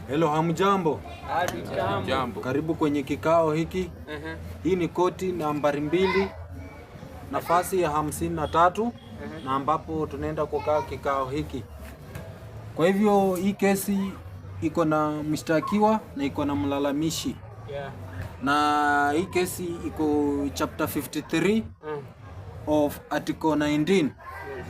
Hello, hamjambo. Hatujambo. Jambo. Karibu kwenye kikao hiki. Hii ni koti nambari 2, nafasi ya 53, na ambapo tunaenda kukaa kikao hiki. Kwa hivyo hii kesi iko na mshtakiwa na iko na mlalamishi. Na hii kesi iko chapter 53 of article 19.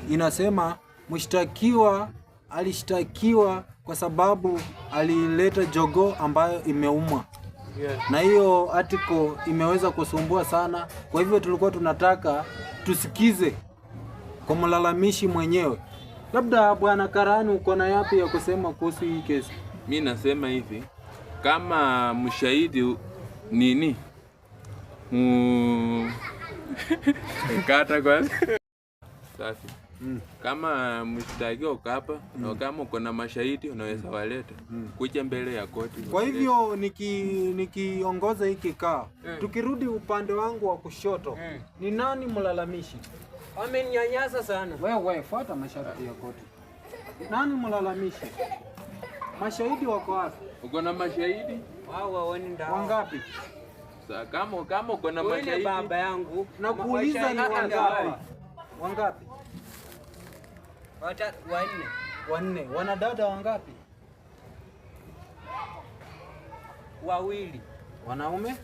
Inasema mshtakiwa alishtakiwa kwa sababu alileta jogoo ambayo imeumwa. Na hiyo article imeweza kusumbua sana. Kwa hivyo tulikuwa tunataka tusikize kwa mlalamishi mwenyewe. Labda Bwana Karani, uko na yapi ya kusema kuhusu hii kesi? Mi nasema hivi, kama mshahidi nini kata kwanza. Safi. Kama mshtakiwa uko hapa na kama uko na mashahidi unaweza waleta kuja mbele ya koti. Kwa hivyo nikiongoza hiki kikao, tukirudi upande wangu wa kushoto, ni nani mlalamishi? Wamenyanyasa sana. Wewe fuata masharti ya koti. Nani mlalamishi? Mashahidi wako wapi? Uko na mashahidi? Wao waoni ndao. Wangapi? Sa, kama uko na Yule mashahidi baba yangu. Na kuuliza ni wangapi? Wangapi? Wanne. Wanne. Wanadada wangapi? Wawili. Wanaume?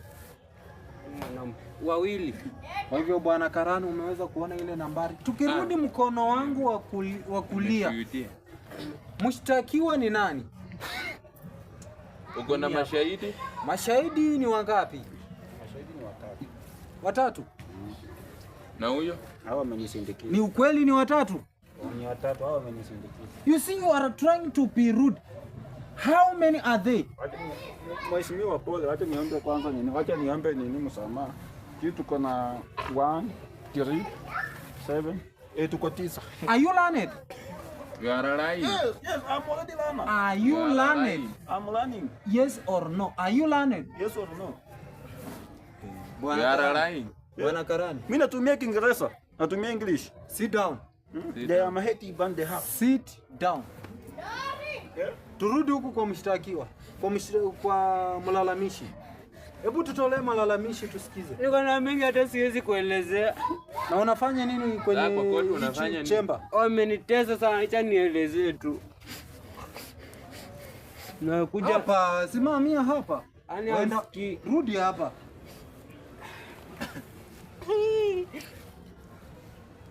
Mwanaume. Wawili. Kwa hivyo Bwana Karani, umeweza kuona ile nambari. Tukirudi mkono wangu wa kulia, Nimeshuhudia. mshtakiwa ni nani? Uko na mashahidi? Mashahidi ni wangapi? Mashahidi ni watatu. Watatu. Na huyo? Hao wamenisindikiza. Ni ukweli ni watatu? Ni watatu, hao wamenisindikiza. You see, you are trying to be rude. How many are they? Mheshimiwa, pole, wacha niombe kwanza nini? Wacha niombe nini msamaha. Kitu tuko na 1 3 7 8, tuko 9. Are you learned? You are lying. Yes, yes, I'm already learner. Are you You are learned? lying. I'm learning. Yes or no? Are you learned? Yes or no? You are lying. Bwana Karani, Mimi natumia Kiingereza, natumia English. sit down. Sit They are maheti bande hapa. Sit down. Yeah. Turudi huku kwa mshtakiwa, kwa mlalamishi. Hebu tutolee malalamishi tusikize. Niko na mengi hata siwezi kuelezea. Na unafanya nini kwenye Kwa koti unafanya nini? chamber? Wamenitesa sana, acha nielezee tu. Nakuja Hapa, simamia hapa. Ani Wenda, hasikii. rudi hapa.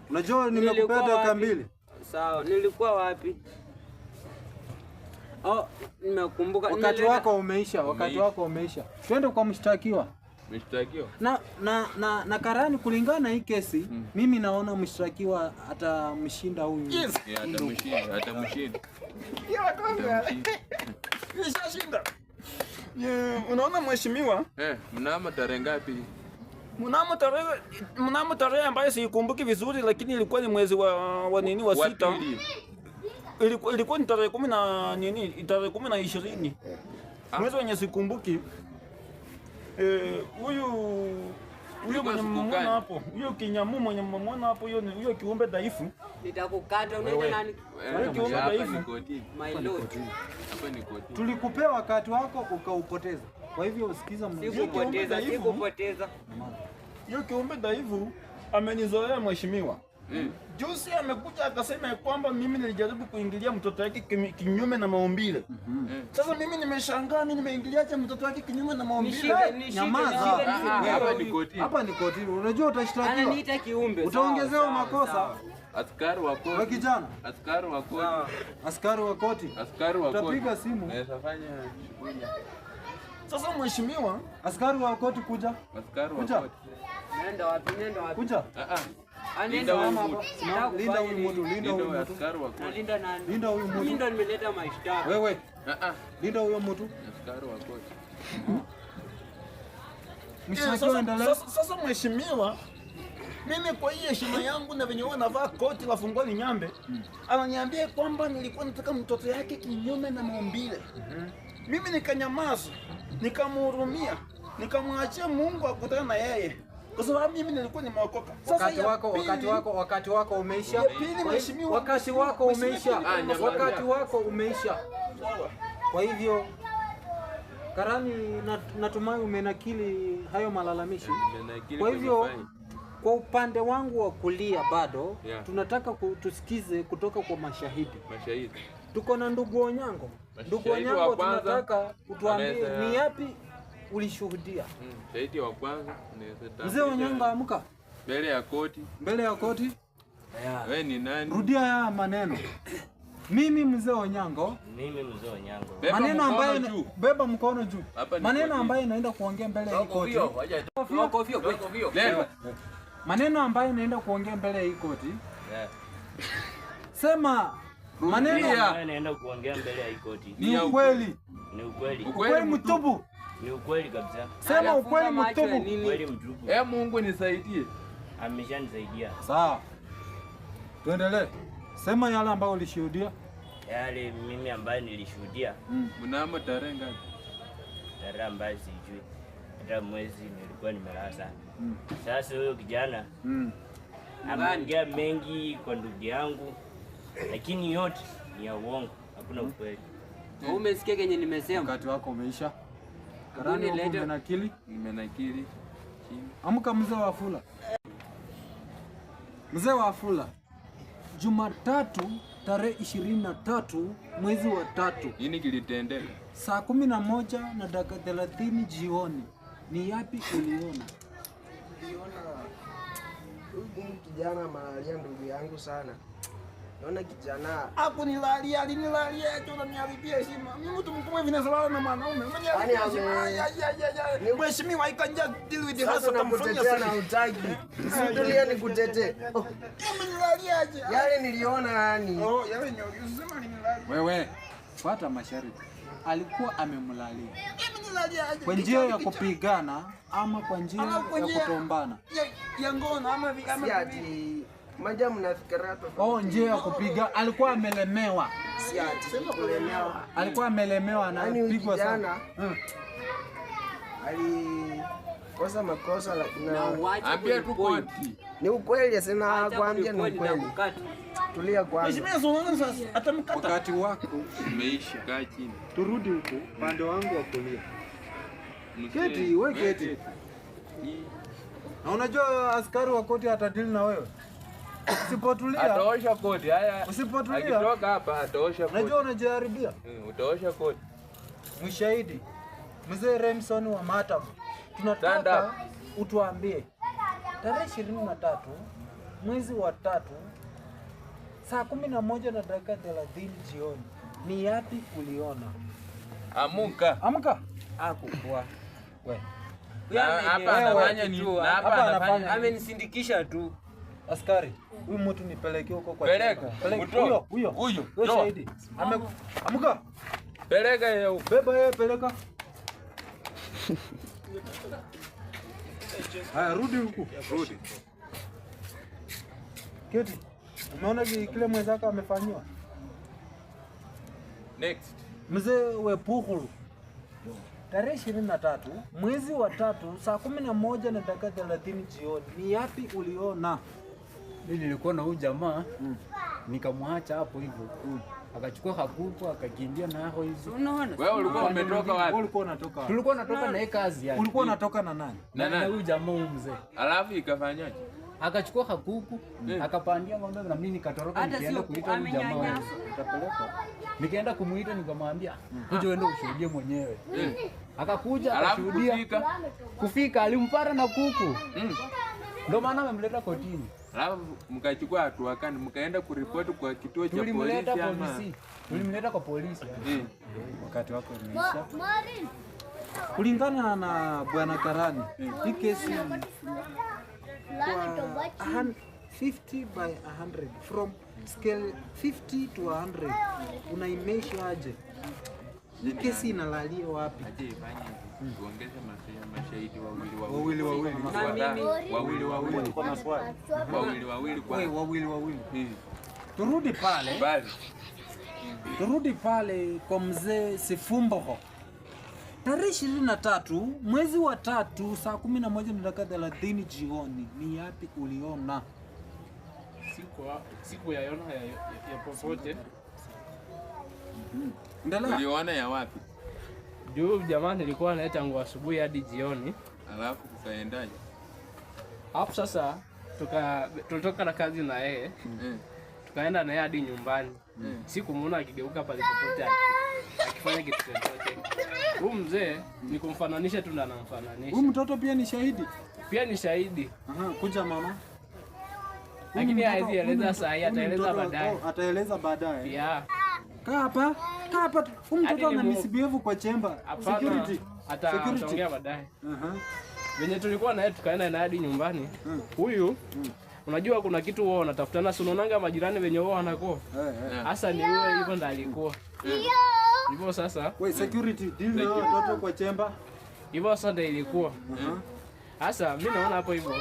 Unajua nimekupea Nilikuwa dakika wapi? 2. Sawa, nilikuwa wapi? Oh, nimekumbuka. Wakati wako umeisha, wakati Umeisha. wako umeisha. Twende kwa mshtakiwa. Mshtakiwa. Na Karani, kulingana na hii kesi, mimi naona mshtakiwa atamshinda huyu. Yes. Yeah, atamshinda, atamshinda. Yeah, kwanza. Nishashinda. Yeah, unaona mheshimiwa? Mnamo tarehe ngapi? Mnamo tarehe ambayo siikumbuki vizuri, lakini ilikuwa ni mwezi wa nini wa Wa 6. pili. Ilikuwa ni tarehe 10 na nini, tarehe 10 na 20. Mwezi wenye sikumbuki. Huyu Ilikuwa mwenye siku mmemwona gani? hapo, huyo kinyamu mwenye mmemwona hapo, huyo ni huyo kiumbe dhaifu. Nitakukata, unaita nani? Wewe, kiumbe hapa dhaifu. ni kotini. My lord. Hapa ni kotini. Tulikupea wakati wako ukaupoteza. Kwa hivyo usikiza Sikupoteza, dhaifu. sikupoteza. Hiyo kiumbe dhaifu amenizoea mheshimiwa. Juzi amekuja akasema ya kwamba mimi nilijaribu kuingilia mtoto wake kinyume na maumbile. Sasa mimi nimeshangaa, mimi nimeingiliaje mtoto wake kinyume na maumbile? Nishike, nishike, Nyamaza. nishike, nishike. Hapa ni kotini. Hapa ni kotini. Unajua utashtakiwa. Ananiita kiumbe. Utaongezewa Sawa, makosa. sawa. Askari wa Wewe koti. kijana, Askari wa koti. askari wa koti. Askari wa koti. Utapiga simu. Naweza fanya shughuli. Sasa mheshimiwa, Askari wa koti kuja. Askari wa Kuja. koti. Nenda wapi? Nenda wapi? Kuja. Ah ah. Anenda Linda huyu wapi? mtu. Nataka Linda kufanya huyu nini? mtu, linda Linda huyu huyu mtu. askari wa koti. Nalinda nani? Linda huyu mtu. Mimi ndo nimeleta mashtaka. Wewe, Ah ah. linda huyo mtu. Askari wa koti. Mshtakiwa sasa, endelea. sasa mheshimiwa, mimi kwa hii heshima yangu na venye huwa navaa koti la fungoni nyambe, ananiambia kwamba nilikuwa nataka mtoto yake kinyume na maumbile. Mimi nikanyamaza, nikamhurumia, nikamwachia Mungu akutane na yeye, kwa sababu mimi nilikuwa nimeokoka. Sasa Wakati ya wako, wakati pili- wako, wakati wako umeisha. Ya pili, mheshimiwa, Wakati wako mheshimiwa, umeisha. Ah, nyamaza. Wakati wako umeisha. Sawa. Kwa hivyo Karani, natumai umenakili hayo malalamishi. Nimenakili Kwa kwenye hivyo faili. kwa upande wangu wa kulia bado Yeah. tunataka tusikize kutoka kwa mashahidi. Mashahidi. Tuko na ndugu Onyango. Ndugu Mashahidi wa Onyango, kwanza, tunataka utuambie ni yapi ulishuhudia. Shahidi wa kwanza unaweza Mzee tambulisha Onyango, amka mbele ya koti. mbele ya koti. Wewe ni nani? Rudia haya maneno. Mimi mzee Onyango, Mimi mzee Onyango. Beba maneno mkono ambayo juu. beba mkono juu. Hapa ni Maneno kotini. ambayo naenda kuongea mbele ya hii koti. Leta. Maneno ambayo naenda kuongea mbele ya hii koti. Yeah. Sema maneno Rudia. Ambaye naenda kuongea mbele ya hii koti. ni ukweli. Ni ukweli. Ukweli mtupu. Ni ukweli kabisa. Sema ukweli mtupu. Ukweli mtupu. Mungu nisaidie. Ameshanisaidia. Sawa. Tuendelee. Sema yale ambayo ulishuhudia. Yale mimi ambaye nilishuhudia Mnamo tarehe ngapi? tarehe ambayo sijui. Hata mwezi nilikuwa nimelala sana. Sasa huyo kijana ameongea mengi kwa ndugu yangu, lakini yote ni ya uongo, hakuna ukweli. Umesikia kenye nimesema? Wakati wako umeisha. Karani huko umenakili. Nimenakili. Chini. Amka mzee wa Afula. Mzee wa Afula. Jumatatu tarehe 23 mwezi wa 3 Nini kilitendeka? saa 11:30 jioni, ni yapi uliona? Niliona huyu kijana amelalia ndugu yangu sana. Naona kijana Hakunilalia, alinilalia eti unaniharibia heshima. Mimi mtu mkubwa hivi nasalala na mwanaume. Unaniharibia Yaani heshima. Ay, ay, ay, ay. Mheshimiwa, I can just deal with the sasa hustle utamfanyia nakutetea na sasa. utaki. Situlia nikutetee. Oh, Umenilalia aje? yale niliona yani. Oh, yale ni usisema alinilalia. Wewe fuata masharti. Alikuwa amemlalia Amenilalia aje? kwa njia ya kupigana ama kwa njia Ama kwa ya njia- kutombana? Ya ngono ama ama Si ati maja mnafikiria tofauti. Oh, njia ya kupiga. Alikuwa amelemewa, Si ati kulemewa. alikuwa amelemewa, Yaani huyu anapigwa sana. kijana alikosa makosa Na na uache Ambia tu kunipoint. koti. ni ukweli, sina Acha kuambia ni kunipoint na ukweli. kukata. Tulia kwanza. Mheshimiwa, si unaona sasa atamkata. Wakati wako Umeisha. Kaa chini. turudi huku upande wangu wa kulia. Mzee, Keti, we keti. Na unajua askari wa koti atadili na wewe. Usipotulia, Ataosha koti. Haya. usipotulia, Akitoka hapa ataosha koti. unajua unajiharibia. Utaosha koti. Mshahidi mzee Remson wa Matabu, Stand tunataka up. utuambie tarehe 23 mwezi wa 3 saa 11:30 jioni, ni yapi uliona? Amuka. Amka. Hakukua. We. Na hapa anafanya nini? Na hapa anafanya Amenisindikisha tu. Askari, huyu mtu nipeleke huko kwa Peleka. chemba. Peleka. Mtoe. Huyo, huyo. Huyo. Huyo Toa. shahidi. Amka. Peleka yeye huko. Beba yeye, peleka. Haya, rudi huku. Rudi. Keti. Umeona kile mwenzako amefanyiwa? Next. Mzee Wepuhulu, tarehe 23 mwezi wa 3 saa 11:30 jioni, ni yapi uliona? Mimi nilikuwa na huyu jamaa nikamwacha hapo hivyo, akachukua kakuku akakimbia nako hizo. Unaona? Wewe ulikuwa umetoka Wewe wapi? ulikuwa unatoka wapi? Tulikuwa natoka na yeye kazi yani. Ulikuwa unatoka na nani? Na Na nani? huyu jamaa huyu mzee Alafu ikafanyaje? akachukua kakuku akapandia ng'ombe na mimi nikatoroka Hata nikaenda sio kuita huyu jamaa. amenyanyaswa. Utapelekwa. Nikaenda kumuita nikamwambia kuja uende ushuhudie mwenyewe. Akakuja Alafu akashuhudia. kufika. Kufika alimpata na kuku. Ndio maana amemleta kotini. Alafu mkachukua hatua kani, mkaenda kuripoti kwa kituo cha polisi Tulimleta ama? polisi. Tulimleta kwa polisi. Wakati wako umeisha. Kulingana na bwana Karani, hii kesi kwa 50 by 100 from scale 50 to 100 unaimesha aje? Hii kesi inalalia wapi? Aje ifanye hivi. Tuongeze mashahidi wawili Wawili wawili. wawili. Wawili wawili. Kuna swali. Wawili wawili kwa. Wewe wawili wawili. Turudi pale. Bali. Turudi pale kwa mzee Sifumboho. Tarehe 23 mwezi wa 3 saa 11:30 jioni, ni yapi uliona? Siku ya yona ya popote. Endelea. Uliona ya wapi? Juu jamaa nilikuwa naye tangu asubuhi hadi jioni. Alafu kukaendaje? Hapo sasa tulitoka na kazi na yeye, tukaenda na yeye hadi nyumbani. Sikumuona akigeuka pale popote akifanya kitu chochote. Huyu mzee ni kumfananisha tu ndo anamfananisha. Huyu mtoto pia ni shahidi. Pia ni shahidi. Aha, kuja mama. Huyu Lakini mtoto- hawezi eleza saa hii, huyu ataeleza mtoto- baadaye. oh, ataeleza baadaye. Yeah. Kaa hapa, kaa hapa. Huyu Hadi mtoto ana ni misbehave kwa chemba. Hapana. Security. Security. Ataongea baadaye. Aha. Venye tulikuwa naye tukaenda naye hadi nyumbani. Huyu unajua kuna kitu wao wanatafutana, si unaonanga majirani venye wao wanakuwa. Hasa ni huyo hivyo ndo alikuwa. Hivyo sasa, Wait, security, deal na hao watoto kwa chemba. hivyo sasa ndio ilikuwa. Sasa mimi naona hapo hivyo.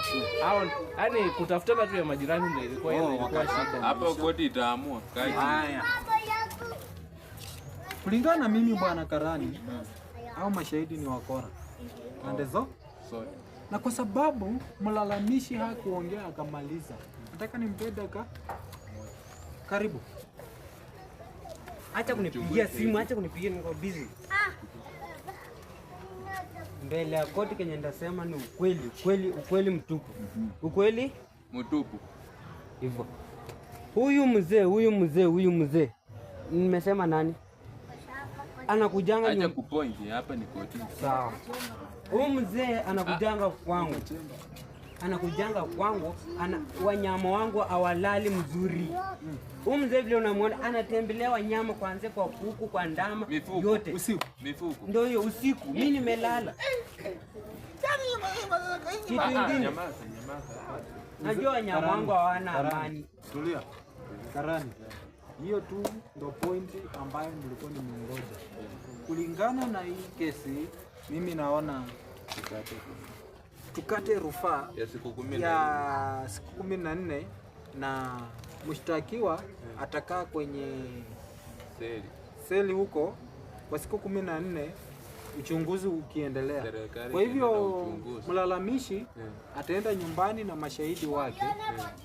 Hao yani kutafutana tu ya majirani ndio ilikuwa hiyo Oh, ndio ilikuwa shida. Hapo koti itaamua. Kaa chini. Haya. Kulingana na mimi bwana Karani, au mashahidi ni wakora pande zo Sote. na kwa sababu mlalamishi hakuongea akamaliza, nataka nimpe dakika. Karibu. Acha kunipigia simu, acha kunipigia, niko busy. Mbele ya koti kenye ndasema ni ukweli, ukweli, ukweli mtupu. Ukweli Mtupu. hivyo. Huyu mzee, huyu mzee, huyu mzee. Nimesema nani? Anakujanga Acha nyum... kupoint hapa ni kotini. Sawa. Huyu mzee anakujanga kwangu. Anakujanga kwangu, wanyama wangu hawalali mzuri. Huyu mzee vile unamwona anatembelea wanyama kuanzia kwa kuku, kwa ndama, Mifugo. yote. Usiku. Mifugo. Ndio hiyo usiku, mimi nimelala. Kitu ingine, Nyamaza, nyamaza. najua wanyama wangu hawana Karani. amani. Tulia. Karani. Hiyo tu ndo pointi ambayo nilikuwa nimengoja. Kulingana na hii kesi, mimi naona tukate rufaa Ya siku 14. ya siku 14 na mshtakiwa atakaa kwenye Seli. seli huko kwa siku 14 uchunguzi ukiendelea. Serikali Kwa hivyo ikiendelea na uchunguzi. mlalamishi ataenda nyumbani na mashahidi wake,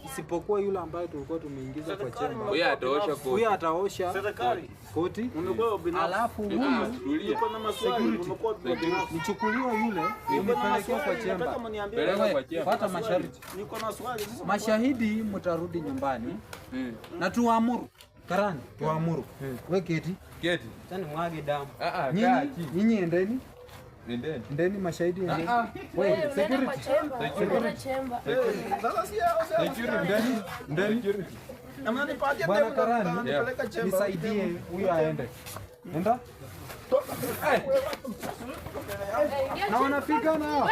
isipokuwa yule ambaye tulikuwa tumeingiza kwa chemba. Huyo ataosha koti. Huyo ataosha Serikali. koti, Umekuwa binafsi. alafu Ah, huyu tulia. Niko na maswali, umekuwa binafsi. nichukuliwe yule Niko na unipelekee kwa maswali, nataka chemba. mniambie. Peleka kwa chemba. Fuata masharti. Niko na swali. Sasa Mashahidi mtarudi nyumbani na tuamuru Karani, tuamuru we keti, Keti. Sasa nimwage damu. Ah ah, kaa nyinyi chini. nyinyi endeni, Nendeni. endeni mashahidi endeni. We security, Sasa si hao si hao. endeni, endeni. Na mnanipatia Bwana time Karani, mnanipeleka chemba. nisaidie huyo aende. Enda. Na wanapigana hawa.